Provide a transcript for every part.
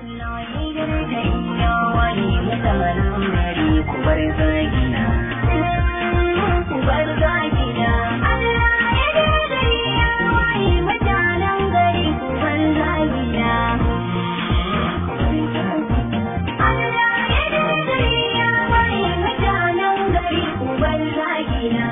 Allah ya gari ya waye mutanen gari ku bar zagina, ku bar zagina. Allah ya gari ya waye mutanen gari ku bar zagina. Allah ya gari ya waye mutanen gari ku bar zagina.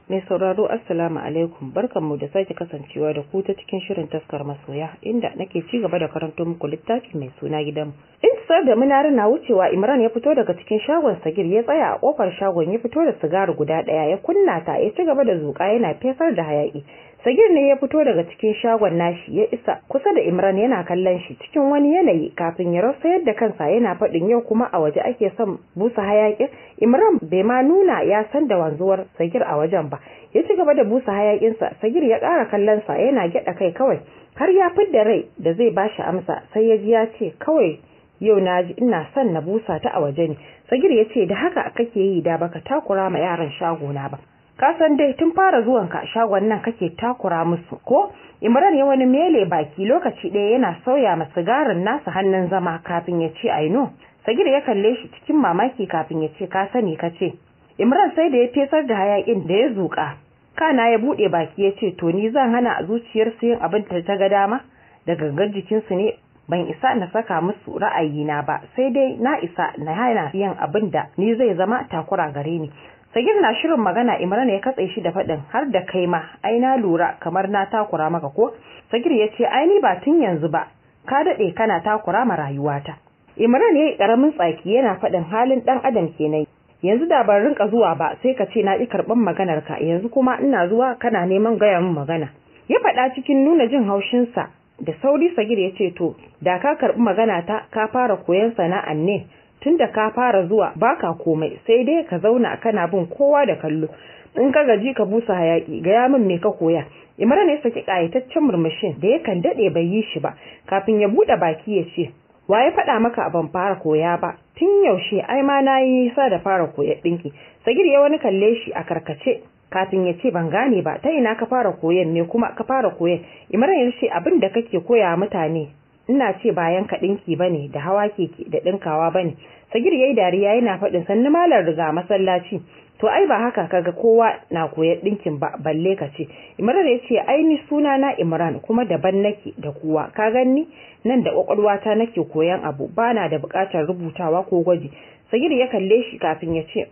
Mai sauraro, Assalamu alaikum, barkanmu da sake kasancewa da ku ta cikin shirin Taskar Masoya, inda nake ci gaba da karanto muku littafi mai suna Gidanmu. Intisar da Munari na wucewa, Imran ya fito daga cikin shagon Sagir, ya tsaya a kofar shagon, ya fito da sigari guda daya, ya kunna ta, ya ci gaba da zuƙa yana fesar da hayaki. Sagir ne ya fito daga cikin shagon nashi, ya isa kusa da Imran yana kallon shi cikin wani yanayi kafin ya rasa yadda kansa yana faɗin, "Yau kuma a waje ake son busa hayakin?" Imran bai ma nuna ya san da wanzuwar Sagir a wajen ba. Ya ci gaba da busa hayakinsa. Sagir ya ƙara kallon sa yana gyaɗa kai kawai. Har ya fidda rai da zai bashi amsa sai ya ji ya ce, "Kawai yau na ji ina son na busa ta a waje ne." Sagir ya ce, "Da haka kake yi da baka takura ma yaran shagona ba. Ka san dai tun fara zuwanka shagon nan kake takura musu ko?" Imran ya wani mele baki lokaci ɗaya yana sauya ma sigarin nasa hannun zama kafin ya ce, "I know." Sagir ya kalle shi cikin mamaki kafin ya ce, "Ka sani ka ce?" Imran sai da ya fesar da hayakin da ya zuƙa, kana ya buɗe baki ya ce, "To ni zan hana a zuciyar su yin abin da ta ga dama da gangar jikinsu ne? Ban isa na saka musu ra'ayina ba, sai dai na isa na hana yin abin da ni zai zama takura gare ni." Sagir na shirin magana, Imran ya katse shi da faɗin, "Har da kai ma, ai na lura kamar na takura maka ko?" Sagir ya ce, "Ai ni ba tun yanzu ba, ka daɗe kana takura ma rayuwata." Imran ya yi ƙaramin tsaki yana faɗin, "Halin ɗan adam kenan. Yanzu da ban rinka zuwa ba sai ka ce na ƙi karɓan maganar ka, yanzu kuma ina zuwa kana neman gaya min magana." Ya faɗa cikin nuna jin haushinsa. Da sauri Sagir ya ce, "To da ka karɓi magana ta ka fara koyon sana'an ne, tunda ka fara zuwa baka komai sai dai ka zauna kana bin kowa da kallo. In ka gaji ka busa hayaki, gaya min me ka koya?" Imran ya saki kayataccen murmushin da yakan dade bai yi shi ba kafin ya bude baki ya ce, "Wa ya faɗa maka ban fara koya ba? Tun yaushe? Ai ma na yi nisa da fara koyar ɗinki." Sagir ya wani kalle shi a karkace kafin ya ce, "Ban gane ba, ta ina ka fara koyan? Me kuma ka fara koyan?" Imran ya ce, "Abin da kake koya mutane ina ce bayan ka ɗinki bane da hawa keke da ɗinkawa bane." Sagir yayi dariya yana faɗin, "Sannu malar riga masallaci. To ai ba haka kaga kowa na koyar ɗinkin ba balle ka ce." Imran ya ce, "Ai ni suna na Imran kuma daban nake da kowa. Ka ganni nan da kwakwalwata nake koyan abu, bana da buƙatar rubutawa ko gwaji." Sagir ya kalle shi kafin ya ce,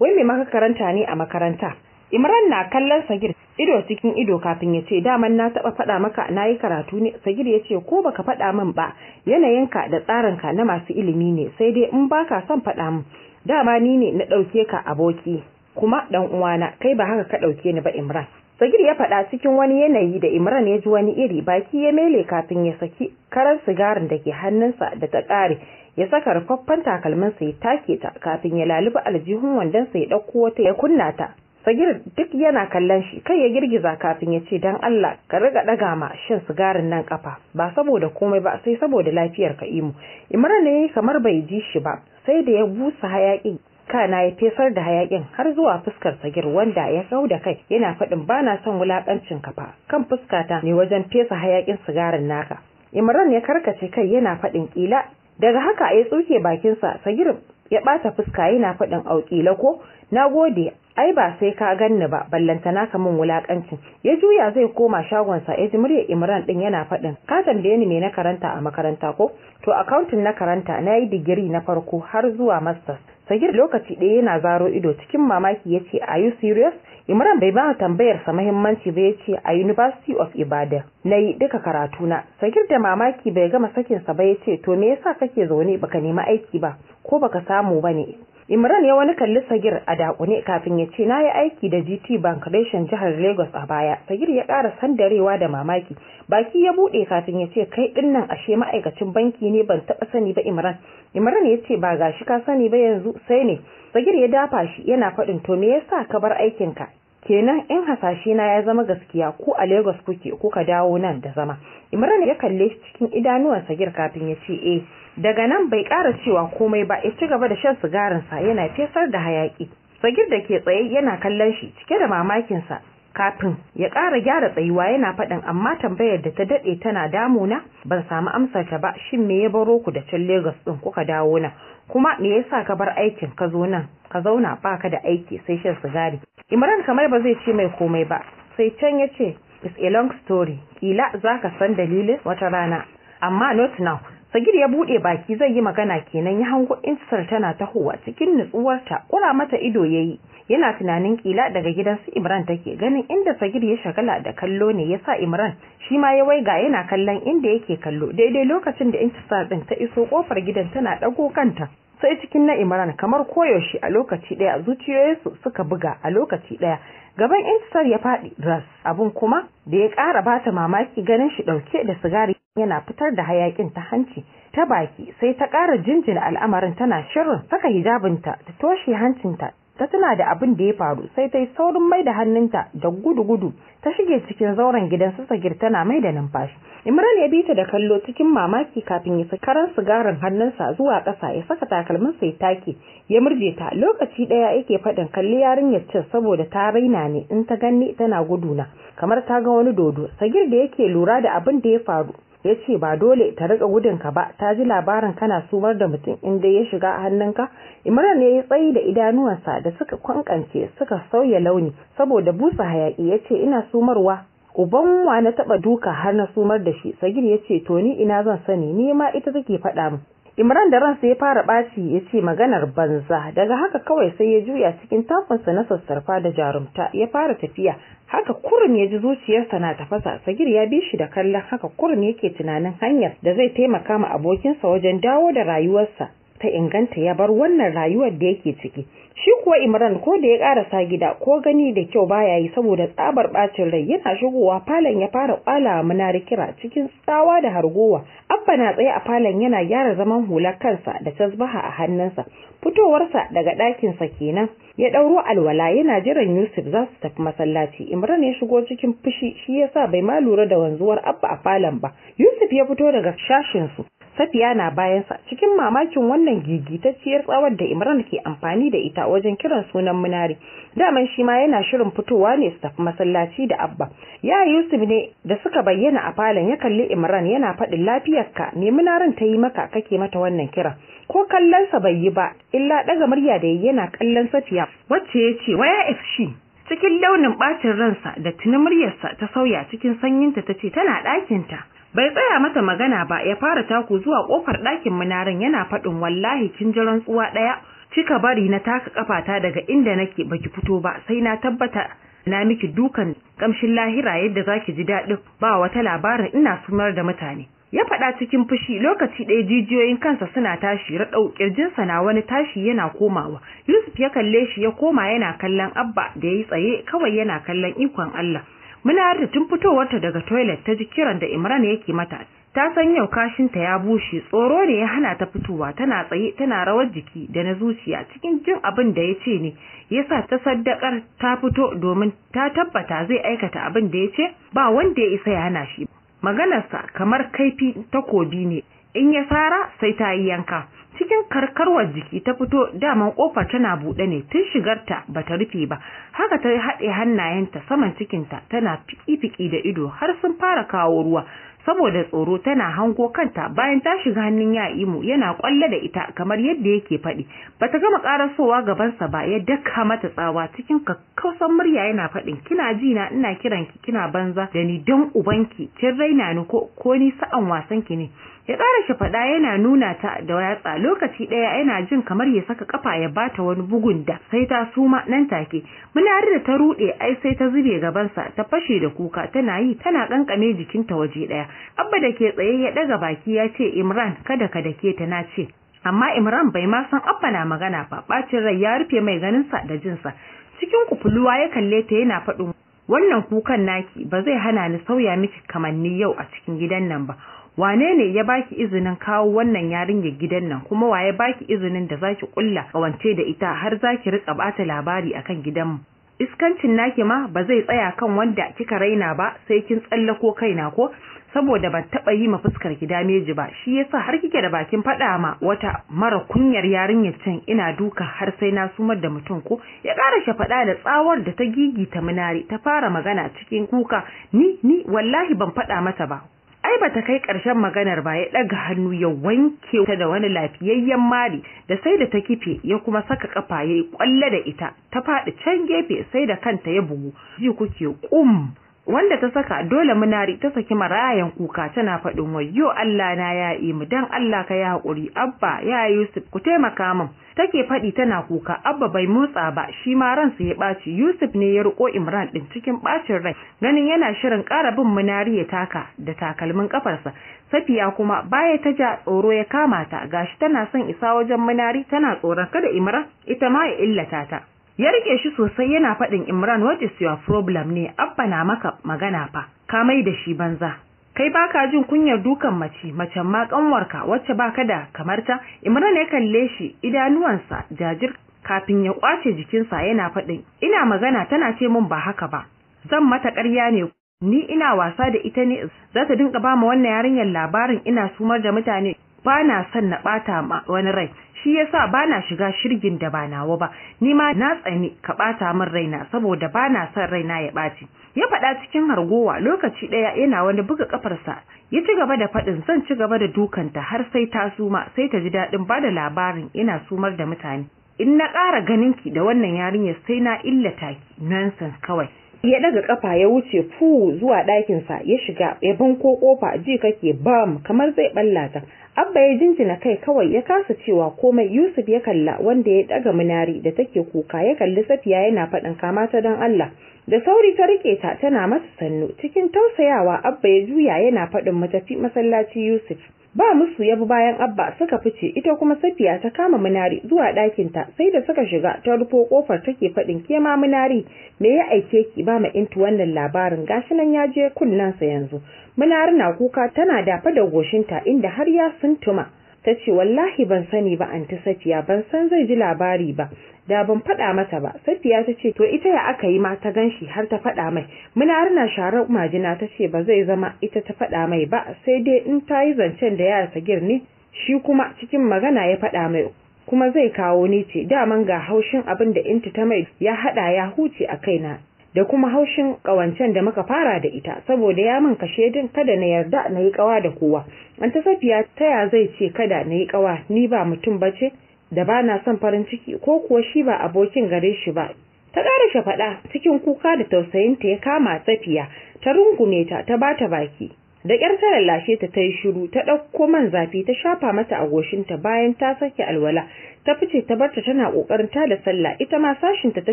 "Wai me maka karanta ne a makaranta?" Imran na kallon Sagir ido cikin ido kafin ya ce, "Daman na taɓa faɗa maka na yi karatu ne?" Sagir ya ce, "Ko baka faɗa min ba, yanayinka da tsarinka na masu ilimi ne, sai dai in baka son faɗa min. Dama ni ne na ɗauke ka aboki kuma ɗan uwana, kai ba haka ka ɗauke ni ba Imran." Sagir ya faɗa cikin wani yanayi da Imran ya ji wani iri, baki ya mele kafin ya saki karar sigarin da ke hannunsa da ta ƙare, ya saka rufaffen takalminsa ya take ta kafin ya laluba aljihun wandonsa ya ɗauko wata ya kunna ta. Sagir duk yana kallon shi, kai ya girgiza kafin ya ce, "Dan Allah ka riga daga ma shan sigarin nan kafa, ba saboda komai ba sai saboda lafiyar ka Imu." Imran ne kamar bai ji shi ba sai da ya busa hayakin kana ya fesar da hayakin har zuwa fuskar Sagir, wanda ya kau da kai yana faɗin, "Bana son wulakancin kafa kan fuskata ne wajen fesa hayakin sigarin naka." Imran ya karkace kai yana faɗin, "Kila." Daga haka ya tsuke bakinsa. Sagir ya ɓata fuska yana faɗin, "Auƙila ko? Na gode, ai ba sai ka ganni ba ballantana ka min wulakancin." Ya juya zai koma shagonsa ya ji muryar Imran din yana faɗin, "Ka tambaye ni me na karanta a makaranta ko? To accounting na karanta, na yi digiri na farko har zuwa masters." Sagir lokaci ɗaya yana zaro ido cikin mamaki ya ce, "Are you serious?" Imran bai ba tambayar sa muhimmanci ba ya ce, "A University of Ibadan na yi duka karatuna." Sagir da mamaki bai gama sakinsa ba ya ce, "To me yasa kake zaune baka nemi aiki ba, ko baka samu ba ne?" Imran ya wani kalli Sagir a dakune kafin ya ce, "Na yi aiki da GT Bank reshen jihar Lagos a baya." Sagir ya ƙara sandarewa da mamaki. Baki ya buɗe kafin ya ce, "Kai ɗin nan ashe ma'aikacin banki ne, ban taɓa sani ba Imran." Imran ya ce, "Ba gashi ka sani ba yanzu sai ne." Sagir ya dafa shi yana faɗin, "To me yasa ka bar aikinka? Kenan in hasashe na ya zama gaskiya, ko a Lagos kuke kuka dawo nan da zama." Imran ya kalle shi cikin idanuwan Sagir kafin ya ce, "Eh." Daga nan bai ƙara cewa komai ba, ya ci gaba da shan sigarinsa yana fesar da hayaki. Sagir da ke tsaye yana kallon shi cike da mamakinsa. Kafin ya ƙara gyara tsayuwa yana faɗin, amma tambayar da ta daɗe tana damuna ban samu amsar ta ba, shin me ya baro ku da can Lagos ɗin kuka dawo nan? Kuma me yasa ka bar aikin ka zo nan ka zauna baka da aiki sai shan sigari? Imran kamar ba zai ce mai komai ba, sai can ya ce, it's a long story, kila zaka san dalilin wata rana, amma not now. Sagir ya bude baki zai yi magana kenan ya hango Intisar tana tahowa cikin nutsuwarta, kura mata ido yayi yana tunanin kila daga gidan su Imran take. Ganin inda Sagir ya shagala da kallo ne yasa Imran shi ma ya waiga yana kallon inda yake kallo. Daidai lokacin da Intisar din ta iso kofar gidan tana dago kanta sai cikin na Imran kamar koyaushe a lokaci daya zuciyoyinsu suka buga a lokaci daya. Gaban Intisar ya faɗi ras, abun kuma da ya ƙara bata mamaki ganin shi ɗauke da sigari yana fitar da hayakin ta hanci ta baki, sai ta ƙara jinjina al'amarin tana shirin saka hijabinta ta toshe hancinta. Ta tuna da abin da ya faru sai ta yi saurin mai da hannunta da gudu-gudu ta shige cikin zauren gidan su Sagir tana mai da numfashi. Imran ya bi ta da kallo cikin mamaki kafin ya saki karan sigarin hannunsa zuwa ƙasa ya saka takalminsa ya take ya murje ta. Lokaci ɗaya yake faɗin, kalli yarinyar can saboda ta raina ne, in ta ganni tana guduna kamar ta ga wani dodo. Sagir da yake lura da abin da ya faru ya ce, ba dole ta riƙa gudunka ba, ta ji labarin kana sumar da mutum in dai ya shiga hannunka. Imran ya yi tsayi da idanuwansa da suka kwankance suka sauya launi saboda busa hayaki, ya ce, ina sumarwa? Uban wa na taɓa duka har na sumar da shi? Sagir ya ce, to ni ina zan sani, ni ma ita take faɗa min. Imran da ransa ya fara ɓaci ya ce, maganar banza. Daga haka kawai sai ya juya cikin takunsa na sassarfa da jarumta ya fara tafiya. Haka kurum ya ji zuciyarsa na tafasa. Sagir ya bi shi da kallon, haka kurum yake tunanin hanyar da zai taimaka ma abokinsa wajen dawo da rayuwarsa ta inganta ya bar wannan rayuwar da yake ciki. Shi kuwa Imran ko da ya karasa gida ko gani da kyau baya yi saboda tsabar bacin rai. Yana shigowa falon ya fara kwala Munari kira cikin tsawa da hargowa. Abba na tsaye a falon yana gyara zaman hular kansa da tasbaha a hannunsa. Fitowarsa daga ɗakinsa kenan ya ɗauro alwala yana jiran Yusuf za su tafi masallaci. Imran ya shigo cikin fushi, shi yasa bai ma lura da wanzuwar Abba a falon ba. Yusuf ya fito daga shashin su, Safiya na bayansa cikin mamakin wannan gigitacciyar tsawar da Imran ke amfani da ita wajen kiran sunan Munari. Daman shi ma yana shirin fitowa ne su tafi masallaci da Abba. Ya Yusuf ne da suka bayyana a falon ya kalli Imran yana faɗin, lafiyarka me Munarin ta yi maka kake mata wannan kiran? Ko kallonsa bai yi ba illa ɗaga murya da yana kallon Safiya wacce ya ce, waya is she? Cikin launin ɓacin ransa da tuni muryarsa ta sauya cikin sanyinta ta ce, tana ɗakinta. Bai tsaya mata magana ba ya fara taku zuwa kofar ɗakin Munarin yana faɗin, wallahi kin ji rantsuwa ɗaya kika bari na taka kafata daga inda nake baki fito ba sai na tabbata na miki dukan kamshin lahira yadda zaki ji daɗin ba wata labarin ina sumar da mutane. Ya faɗa cikin fushi. Lokaci ɗaya jijiyoyin kansa suna tashi raɗau, ƙirjinsa na wani tashi yana komawa. Yusuf ya kalle shi ya koma yana kallon Abba da yayi tsaye kawai yana kallon ikon Allah. Muna da tun fitowarta daga toilet ta ji kiran da Imran yake mata. Ta san yau kashinta ya bushe, tsoro ne ya hana ta fitowa. Tana tsaye tana rawar jiki da na zuciya cikin jin abin da ya ce ne yasa ta saddakar ta fito domin ta tabbata zai aikata abin da ya ce, ba wanda ya isa ya hana shi. Maganarsa kamar kaifi takobi ne, in ya sara sai ta yi yanka. Cikin karkarwar jiki ta fito, daman kofar tana buɗe ne tun shigarta bata rufe ba. Haka ta haɗe hannayenta saman cikinta tana fiki-fiki da ido har sun fara kawo ruwa saboda tsoro. Tana hango kanta bayan ta shiga hannun Ya'imu yana kwalle da ita kamar yadda yake faɗi. Bata gama karasowa gabansa ba ya daka mata tsawa cikin kakkausan murya yana faɗin, kina ji na ina kiranki kina banza da ni don ubanki, kin raina ni ko ni sa'an wasan ki ne? Ya ƙara shi faɗa yana nuna ta da yatsa. Lokaci ɗaya yana jin kamar ya saka kafa ya bata wani bugun da sai ta suma nan take. Munari da ta ruɗe ai sai ta zube gabansa ta fashe da kuka tana yi tana kankame jikinta waje ɗaya. Abba da ke tsaye ya ɗaga baki ya ce, Imran kada ka dake ta na ce. Amma Imran bai ma san Abba na magana ba, ɓacin rai ya rufe mai ganinsa da jinsa. Cikin kufuluwa ya kalle ta yana faɗin, wannan kukan naki ba zai hana ni sauya miki kamanni yau a cikin gidan nan ba. Wane ne ya baki izinin kawo wannan yarinyar gidan nan, kuma waye baki izinin da zaki kulla kawance da ita har zaki rika bata labari akan gidanmu? Iskancin naki ma ba zai tsaya kan wanda kika raina ba sai kin tsallako kaina ko? Saboda ban taba yi ma fuskar ki dameji ba, shi yasa har kike da bakin faɗa ma wata mara kunyar yarinyar can ina duka har sai na sumar da mutum ko. Ya ƙara faɗa da tsawar da ta gigita Munari, ta fara magana cikin kuka, ni wallahi ban faɗa mata ba. Ai bata kai ƙarshen maganar ba, ya ɗaga hannu ya wanke ta da wani lafiyayyen mari da sai da ta kife, ya kuma saka kafa yayi kwalle da ita, ta faɗi can gefe sai da kanta ya bugu, ji kuke kum wanda ta saka dole Munari ta saki marayan kuka tana faɗin wayyo Allah na ya yi mu, dan Allah ka yi haƙuri Abba, ya Yusuf ku taimaka min, take faɗi tana kuka. Abba bai motsa ba, shi ma ransa ya ɓaci. Yusuf ne ya riko Imran ɗin cikin ɓacin rai, ganin yana shirin ƙara bin Munari ya taka da takalmin kafarsa. Safiya kuma baya ta ja, tsoro ya kama ta, gashi tana son isa wajen Munari, tana tsoron kada Imran ita ma ya illata ta. Ya rike shi sosai yana faɗin, Imran, what is your problem ne? Abba na maka magana fa, ka mai da shi banza. Kai baka jin kunyar dukan mace, macen ma kanwarka wacce baka da kamar ta? Imran ya kalle shi, idanuwansa jajir kafin ya kwace jikinsa yana faɗin, ina magana tana ce min ba haka ba. Zan mata ƙarya ne, ni ina wasa da ita ne, za ta dinka ba mu wannan yarinyar labarin ina sumar da mutane. Ba na son na ɓata ma wani rai, shi yasa ba na shiga shirgin da ba nawa ba, ni ma na tsani ka ɓata min raina saboda ba na son raina ya ɓaci. Ya faɗa cikin hargowa, lokaci ɗaya yana wani buga ƙafarsa, ya ci gaba da faɗin, zan ci gaba da dukanta har sai ta suma, sai ta ji daɗin ba da labarin ina sumar da mutane. In na ƙara ganinki da wannan yarinyar sai na illata ki, nonsense kawai. Ya daga kafa ya wuce fu zuwa ɗakinsa, ya shiga ya banko kofa, ji kake bam kamar zai ballata. Abba ya jinjina kai kawai, ya kasa cewa komai. Yusuf ya kalla wanda ya daga Munari da take kuka, ya kalli Safiya yana faɗin, kama ta don Allah. Da sauri ta rike ta tana masa sannu cikin tausayawa. Abba ya juya yana faɗin, mu tafi masallaci Yusuf. Ba musu ya bi bayan Abba suka fice, ita kuma Safiya ta kama Munari zuwa ɗakinta, sai da suka shiga ta rufo kofar take faɗin, ke ma Munari me ya aike ki ba ma Intu wannan labarin? Gashi nan ya je kunnensa yanzu. Munari na kuka tana dafa da goshinta inda har ya suntuma. Ta ce, wallahi ban sani ba anti Safiya, ban san zai ji labari ba, da ban faɗa mata ba. Safiya ta ce, to ita ya aka yi ma ta ganshi har ta faɗa mai? Munari na sharar majina ta ce, ba zai zama ita ta faɗa mai ba, sai dai in ta yi zancen da yara Sagir ne, shi kuma cikin magana ya faɗa mai, kuma zai kawo ni ce daman ga haushin abin da Inti ta mai ya haɗa ya huce a kaina, da kuma haushin ƙawancen da muka fara da ita, saboda ya min kashedin kada na yarda na yi ƙawa da kowa. Anta Safiya, ta ya zai ce kada na yi ƙawa? Ni ba mutum bace da ba na son farin ciki, ko kuwa shi ba abokin gare shi ba? Ta ƙara faɗa cikin kuka da tausayinta ya kama Safiya, ta rungume ta, ta bata baki. Da ƙyar ta lallashe ta, ta yi shiru, ta ɗauko man zafi ta shafa mata a goshinta bayan ta sake alwala. Ta fice ta barta tana ƙoƙarin ta da sallah, ita ma sashinta ta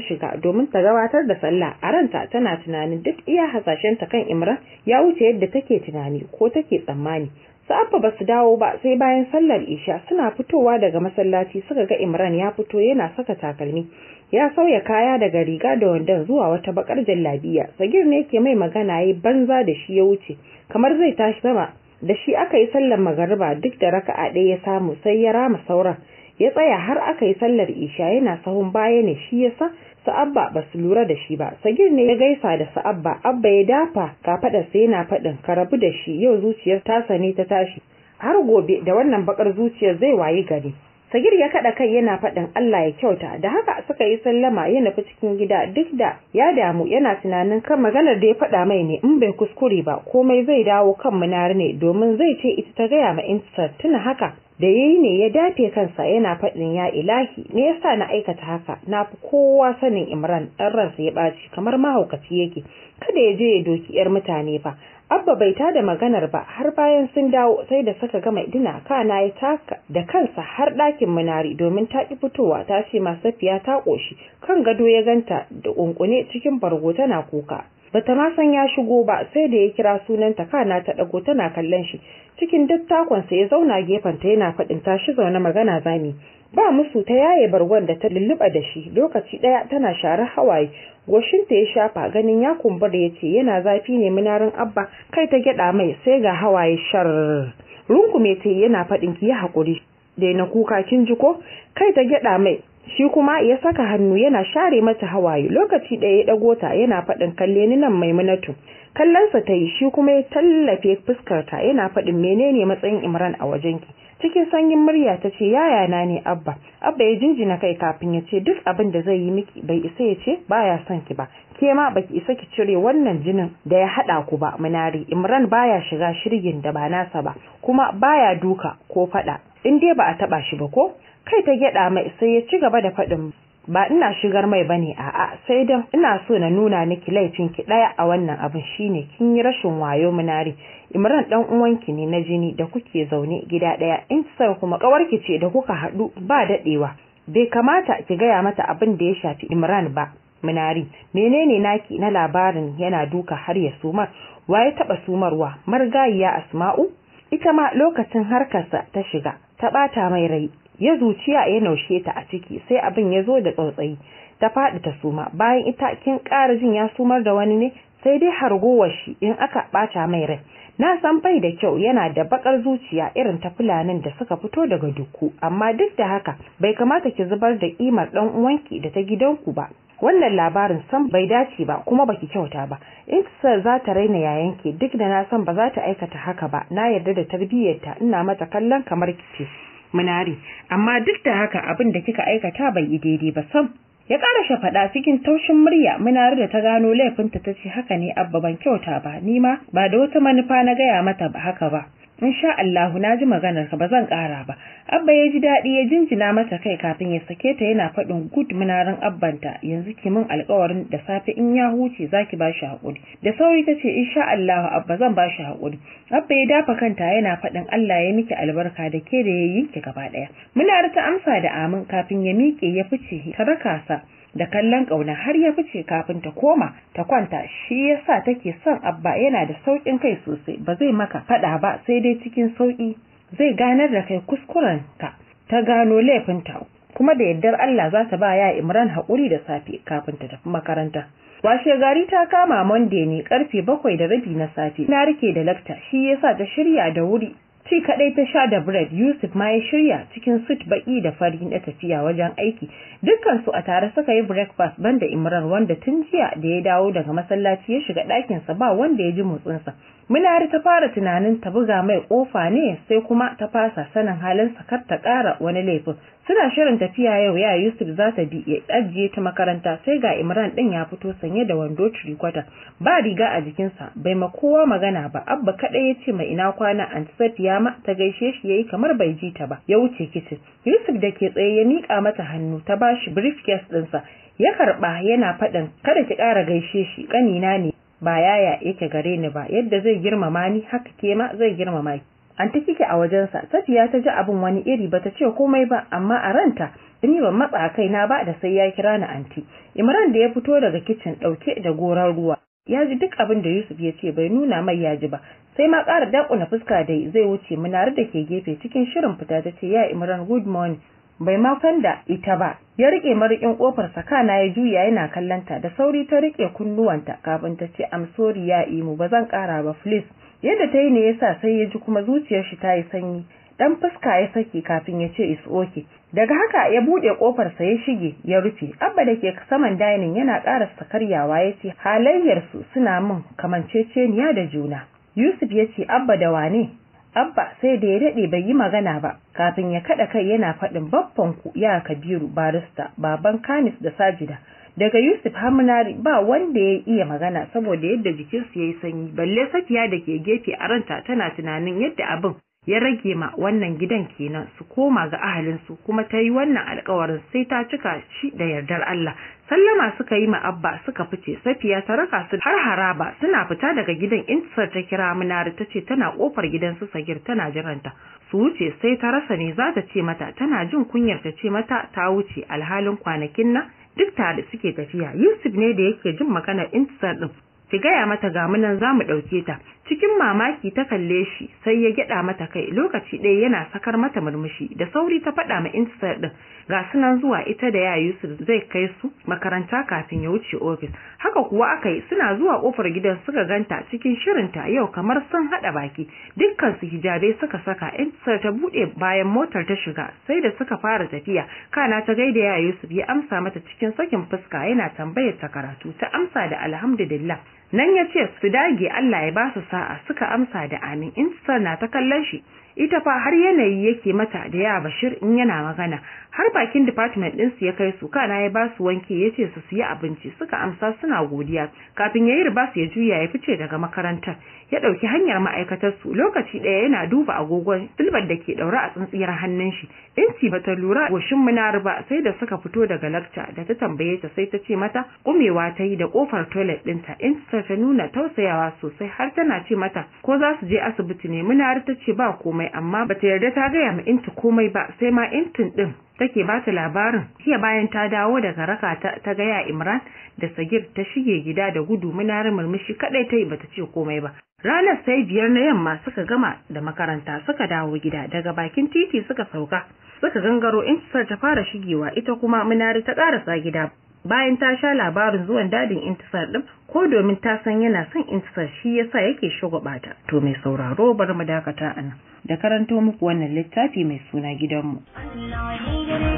shiga domin ta gabatar da sallah. A ranta tana tunanin duk iya hasashenta kan Imran ya wuce yadda take tunani ko take tsammani. Su Abba ba su dawo ba sai bayan sallar Isha. Suna fitowa daga masallaci suka ga Imran ya fito yana saka takalmi. Ya sauya kaya daga riga da wandon zuwa wata bakar jallabiya. Sagir ne ke mai magana, yayi banza da shi ya wuce kamar zai tashi sama. Da shi aka yi sallar magariba, duk da raka'a ɗaya ya samu sai ya rama sauran. Ya tsaya har aka yi sallar Isha, yana sahun baya ne, shi yasa su Abba ba su lura da shi ba. Sagir ne ya gaisa da su Abba. Abba ya dafa kafaɗarsa yana faɗin, ka rabu da shi, yau zuciyar tasa ne ta tashi, har gobe da wannan bakar zuciyar zai wayi gari. Sagir ya kaɗa kai yana faɗin, Allah ya kyauta. Da haka suka yi sallama, ya nufi cikin gida, duk da ya damu yana tunanin kan maganar da ya faɗa mai ne, in bai kuskure ba komai zai dawo kan Munari ne, domin zai ce ita ta gaya ma Intisar. Tuna haka da yayi ne ya dafe kansa yana faɗin, ya ilahi, me yasa na aikata haka? Na fi kowa sanin Imran ɗan ransa ya ɓaci kamar mahaukaci yake, kada ya je ya doki yar mutane fa. Abba bai tada maganar ba har bayan sun dawo, sai da suka gama dina kana ya taka da kansa har ɗakin Munari domin ta ki fitowa, ta ce ma Safiya ta ƙoshi. Kan gado ya ganta da ƙunƙune cikin bargo tana kuka. Bata ma san ya shigo ba sai da ya kira sunanta, kana ta ɗago tana kallon shi. Cikin dattakonsa ya zauna gefenta yana faɗin, tashi zaune magana zami. Ba musu ta yaye bargon da ta lulluɓa da shi, lokaci ɗaya tana share hawaye. Goshinta ya shafa, ganin ya kumbura ya ce, yana zafi ne Munarin Abba? Kai ta gyaɗa mai, sai ga hawaye shar. Rungume ta yana faɗin, ki yi haƙuri, daina kuka kin ji ko? Kai ta gyaɗa mai. Shi kuma ya saka hannu yana share mata hawaye. Lokaci ɗaya ya ɗago ta yana faɗin, "Kalle ni nan, Maimunatu." Kallonsa ta yi, shi kuma ya tallafe fuskarta yana faɗin, "Menene matsayin Imran a wajenki?" Cikin sanyin murya ta ce, "Yaya na ne, Abba." Abba ya jinjina kai kafin ya ce, "Duk abin da zai yi miki bai isa ya ce baya son ki ba. Ke ma baki isa ki cire wannan jinin da ya haɗa ku ba, Munari. Imran baya shiga shirgin da ba nasa ba, kuma baya duka ko faɗa in dai ba a taɓa shi ba ko." Kai ta gyaɗa mai, sai ya ci gaba da faɗin, "Ba ina shigar mai bane, a'a, sai dan ina so na nuna miki laifin ki daya a wannan abin shine kin yi rashin wayo, Munari. Imran dan uwanki ne na jini da kuke zaune gida daya, Intisar kuma kawarki ce da kuka haɗu ba dadewa. Bai kamata ki gaya mata abin da ya shafi Imran ba, Munari. Menene naki na labarin yana duka har ya sumar? Waye taba sumarwa? Margayiya Asma'u? Ita ma lokacin harkarsa ta shiga ta bata mai rai, ya zuciya ya naushe ta a ciki, sai abin ya zo da tsautsayi ta faɗi ta suma. Bayan ita kin ƙara jin ya sumar da wani ne? Sai dai hargowar shi in aka ɓata mai rai. Na san bai da kyau, yana da bakar zuciya irin ta Fulanin da suka fito daga Duku, amma duk da haka bai kamata ki zubar da kimar ɗan uwanki da ta gidanku ba. Wannan labarin sam bai dace ba, kuma baki kyauta ba. In za ta raina yayanki, duk da na san ba za ta aikata haka ba, na yarda da tarbiyyarta, ina mata kallon kamar kice, Munari, amma duk da haka abin da kika aikata bai yi daidai ba sam." Ya ƙara faɗa cikin taushin murya. Munari da ta gano laifinta ta ce, "Haka ne, Abba, ban kyauta ba. Ni ma ba da wata manufa na gaya mata ba haka ba. Insha Allahu na ji maganar ka, ba zan ƙara ba." Abba ya ji daɗi, ya jinjina mata kai kafin ya sake ta yana faɗin, "Good, Munarin abbanta. Yanzu ki min alƙawarin da safe in ya huce zaki ba shi haƙuri." Da sauri ta ce, "Insha Allahu, Abba, zan ba shi haƙuri." Abba ya dafa kanta yana faɗin, "Allah ya miki albarka da ke da yayin ki gaba ɗaya." Munari ta amsa da amin kafin ya miƙe ya fice. Ta raka sa da kallon ƙauna har ya fice kafin ta koma ta kwanta. Shi yasa take son Abba, yana da sauƙin kai sosai, ba zai maka faɗa ba, sai dai cikin sauƙi zai ganar da kai kuskuren ka. Ta gano laifinta, kuma da yardar Allah za ta ba ya Imran haƙuri da safe kafin ta tafi makaranta. Washe gari ta kama Monday ne, karfe 7:30 na safe. Na rike da lakta, shi yasa ta shirya da wuri. Tea kadai ta sha da bread. Yusuf ma ya shirya cikin suit baki da fari na tafiya wajen aiki. Dukkan su a tare suka yi breakfast banda Imran, wanda tun jiya da ya dawo daga masallaci ya shiga ɗakin sa, ba wanda ya ji motsin sa. Munari ta fara tunanin ta buga mai kofa ne, sai kuma ta fasa, sanin halin sa kar ta ƙara wani laifin. Suna shirin tafiya yau, ya Yusuf za ta bi ya ajiye ta makaranta, sai ga Imran din ya fito sanye da wando tirikwata, ba riga a jikinsa. Bai ma kowa magana ba, Abba kadai ya ce mai, "Ina kwana?" Anti Safiya ma ta gaishe shi, yayi kamar bai ji ta ba, ya wuce kicin. Yusuf da ke tsaye ya mika mata hannu ta bashi briefcase ɗinsa. Ya karba yana faɗin, "Kada ki ƙara gaishe shi, ƙanina ne, ba yaya yake gare ni ba. Yadda zai girmama ni haka ke ma zai girmama ki. Anti kike a wajensa." Safiya ta ji abin wani iri, bata ce komai ba, amma a ranta, "Ni ban matsa kaina ba da sai ya kira ni anti." Imran da ya fito daga kicin dauke da goran ruwa ya ji duk abin da Yusuf ya ce, bai nuna mai ya ji ba, sai ma ƙara dakuna fuska da zai wuce. Munari da ke gefe cikin shirin fita ta ce, "Ya Imran, good morning." Bai ma san da ita ba, ya rike marikin kofar kana ya juya yana kallanta. Da sauri ta rike kunnuwanta kafin ta ce, "I'm sorry, ya Imu, ba zan kara ba, please." Yadda ta yi ne yasa sai ya ji kuma zuciyar shi ta yi sanyi. Dan fuska ya saki kafin ya ce, "Is okay." Daga haka ya bude kofar sa ya shige ya rufe. Abba da ke saman dining yana ƙara karyawa ya ce, "Halayyar su suna min kamanceceniya da juna." Yusuf ya ce, "Abba, da wane?" Abba sai da ya daɗe bai yi magana ba kafin ya kaɗa kai yana faɗin, "Babban ku ya Kabiru barista, baban Kanis da Sajida." Daga Yusuf Hamunari ba wanda ya iya magana saboda yadda jikinsu ya yi sanyi, balle Safiya da ke gefe, a ranta tana tunanin yadda abin ya rage ma wannan gidan kenan su koma ga ahalinsu, kuma ta yi wannan alkawarin sai ta cika shi da yardar Allah. Sallama suka yi ma Abba suka fice. Safiya ta raka su har haraba. Suna fita daga gidan, Intisar ta kira Munari ta ce tana kofar gidan su Sagir tana jiranta su wuce. Sai ta rasa ne za ta ce mata, tana jin kunyar ta ce mata ta wuce, alhalin kwanakin nan duk tare suke tafiya. Yusuf ne da yake jin maganar Intisar din. Ki gaya mata ga mu nan zamu ɗauke ta. Cikin mamaki ta kalle shi, sai ya gyaɗa mata kai. Lokaci ɗaya yana sakar mata murmushi. Da sauri ta faɗa ma Intisar ɗin ga su nan zuwa, ita da ya Yusuf zai kai su makaranta kafin ya wuce ofis. Haka kuwa aka yi. Suna zuwa kofar gidan suka ganta cikin shirinta yau kamar sun haɗa baki. Dukkan su hijabai suka saka. Intisar ta buɗe bayan motar ta shiga. Sai da suka fara tafiya kana ta gaida ya Yusuf, ya amsa mata cikin sakin fuska yana tambayar ta karatu. Ta amsa da alhamdulillah. Nan ya ce su dage, Allah ya ba su sa'a. Suka amsa da amin. Intisar na ta kallon shi, ita fa har yanayi yake mata da ya Bashir in yana magana. Har bakin department ɗinsu ya kai su, kana ya ba su wanke, ya ce su siya abinci. Suka amsa suna godiya. Kafin ya yi ribas ya juya ya fice daga makarantar, ya ɗauki hanyar ma'aikatar su. Lokaci ɗaya yana duba agogon silbar da ke ɗaure a tsintsiyar hannun shi. Inci bata lura goshin Munari ba sai da suka fito daga lakca. Da ta tambaye ta, sai ta ce mata kumewa ta yi da kofar toilet ɗinta. Inci ta nuna tausayawa sosai, har tana ce mata ko za su je asibiti ne. Munari ta ce ba komai, amma bata yarda ta gaya ma Inti komai ba. Sai ma Intin ɗin take ba ta labarin jiya bayan ta dawo daga raka ta, ta gaya Imran da Sagir ta shige gida da gudu. Munari murmushi kadai ta yi, bata ce komai ba. Ranar sai 5 na yamma suka gama da makaranta suka dawo gida. Daga bakin titi suka sauka suka gangaro. Intisar ta fara shigewa, ita kuma Munari ta karasa gida bayan ta sha labarin zuwan dadin Intisar din, ko domin ta san yana son Intisar shi yasa yake shugaba ta. To mai sauraro, bar mu dakata anan da karanto muku wannan littafi mai suna Gidanmu. Allah ya gare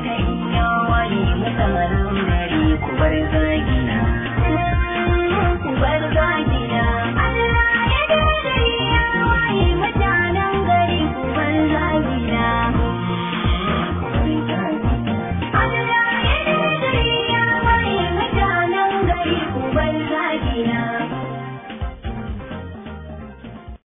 ya waye mutanen gari, ku bar zagina, ku bar zagina.